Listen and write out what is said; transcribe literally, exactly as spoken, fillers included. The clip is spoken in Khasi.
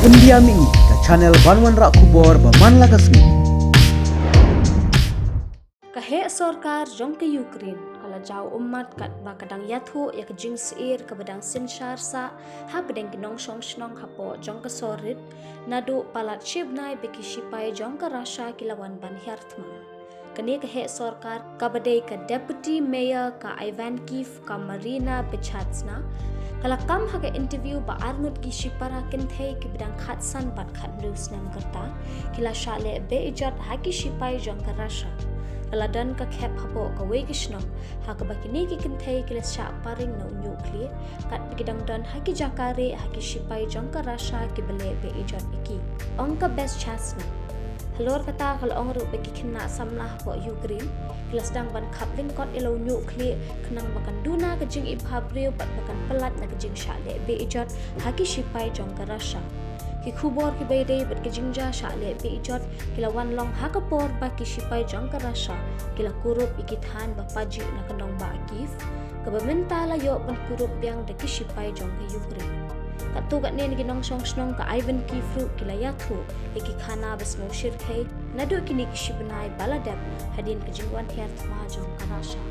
India Mih, ka channel ban wanrah khubor ba man la ka sngi. Ka heh sorkar jong ka Ukraine ka la jaw ummat katba ka dang ïathuh ïa ka jingsyier kaba dang synshar sah hapdeng ki nongshong shnong hapoh jong ka sor rit, naduh palat shi bnai ba ki shipai jong ka Russia ki la wan ban hiar thma. Kane ka heh sorkar kaba dei ka Deputy Mayor ka Ivany-Kyiv, ka Marina Buchatsna, ka la kam ha ka interview ba arngut ki shipara kynthei kiba dang khatsan bad khathynriew snem ka rta ki la shah leh be-ijot ha ki shipai jong ka Russia. Ka la don ka khep hapoh kawei ka shnong ha kaba kine ki kynthei ki la shah paring na u ñiuhkhlieh katba ki dang don ha ki jaka rieh ha ki shipai jong ka Russia kiba leh be-ijot ïa ki, ong ka Buchatsna. Halor kata ka la ong ruh ba ki khynnah samla hapoh Ukraine ki la sdang ban khap lyngkot ïa la u ñiuhkhlieh khnang ba kan duna ka jingibha briew bad ba kan pyllait na ka jingshah leh be-ijot ha ki shipai jong ka Russia. Ki khubor kiba ïadei bad ka jingjia shah leh be-ijot ki la wan long ha ka por ba ki shipai jong ka Russia ki la kurup ïa ki than ba pajih na ka nongbah Kyiv, kaba mynta la ïoh ban kurup biang da ki shipai jong ka Ukraine. Katto katne na ki nongshong shnong ka Ivany-Kyiv ruh ki la ïathuh ïa ki khana ba sngew shyrkhei naduh kine ki shi bnai ba la dep hadien ka jingwan hiar thma jong ka Russia.